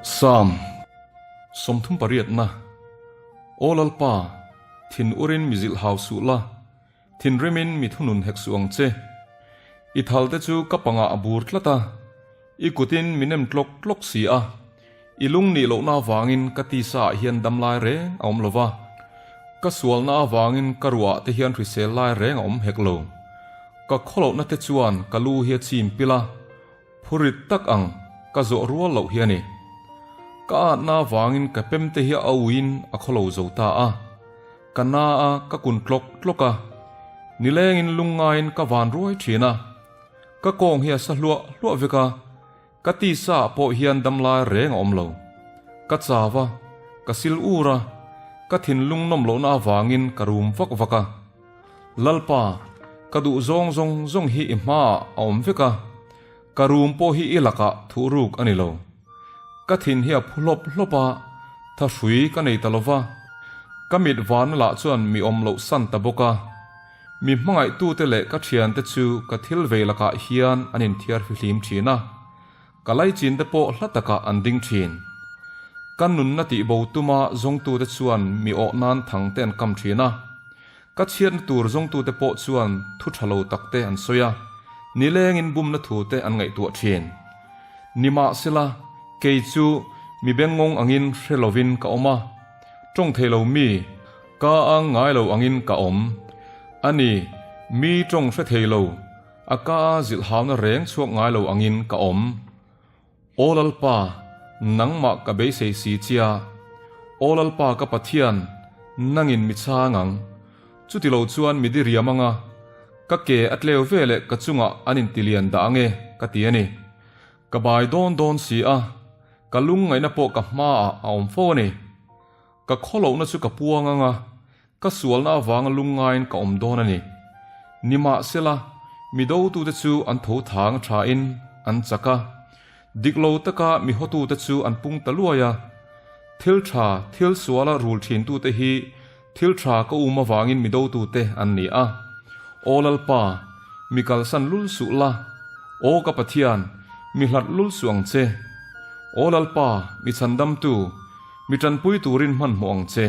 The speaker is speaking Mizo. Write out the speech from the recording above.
Psalm 38na Aw Lalpa, thin urin mi zilh hau suh la, thinrimin mi thunun hek suh ang che. I thalte chu ka pangah a bur tlat a, i kutin mi nem tlawk tlawk si a. I lung nih lohna avangin ka tisa ah hian dam lai reng a awm lo va, ka sualna avangin ka ruah ah te hian hrisel lai reng a awm hek lo. Ka khawlohna te chuan ka lu hi a chim pil a, phurit tak ang ka zawh rual loh hi a ni. Ka atna avangin ka pem te hi a uiin a khawlo zo ta a, ka na a ka kun tlawk tlawk a, nilengin lungngaiin ka van ruai thin a, ka kawng hi a sa hluah hluah vek a, Ka tisa ah pawh hian damlai reng a awm lo. Ka chau a, ka sil ur a, ka thinlung nawm lohna avangin ka rum vak vak a. Lalpa, ka duh zawng zawng zawng hi i hmaah a awm vek a, ka rum pawh hi i lakah thuh ruk a ni lo. Ka thin hi a phu hlawp hlawp a, tha hrui ka nei ta lo va. Ka mit varna lah chuan mi awm loh san ta bawk a. Mi hmangaihtute leh ka thiante chu ka thil vei lakah hian an inthiar fihlim thin a, ka laichin te pawh hla takah an ding thin. Ka nunna tih bo tuma zawngtute chuan mi awh nan thang te an kam thin a, ka chhiatna tur zawngtute pawh chuan thu tha lo tak te an sawi a, nilengin bumna thu te an ngaihtuah thin. Nimahsela, kei chu mi bengngawng angin hre lovin ka awm a, tawng thei lo mi, Ka ang ngai lo angin ka awm. A ni, mi tawng hre thei lo, a ka a zilh hauna reng chhuak ngai lo angin ka awm. Aw Lalpa, nangmah ka beisei si chia. Aw Lalpa ka Pathian, nangin mi chhang ang. Chuti lo chuan mi diriam anga, ka ke a tleu veleh ka chungah an intilian dah ange, ka ti a ni. Ka bai dawn dawn si a, ka lungngaihna pawh ka hmaah a awm fo a ni. Ka khawlohna chu ka puang ang a, ka sualna avanga lungngaiin ka awm dawn a ni. Nimahsela, mi dotute chu an tho thang thain an chak a, dik lo taka mi hawtute chu an pung ta luai a. Thil tha, thil suala rul thintute hi thil tha ka um avangin mi dotute an ni a. Aw Lalpa, mi kalsan lul suh la, Aw ka Pathian, mi hlat lul suh ang che. Aw Lalpa, mi chhandamtu, Mi tanpui turin hmanhmawh ang che.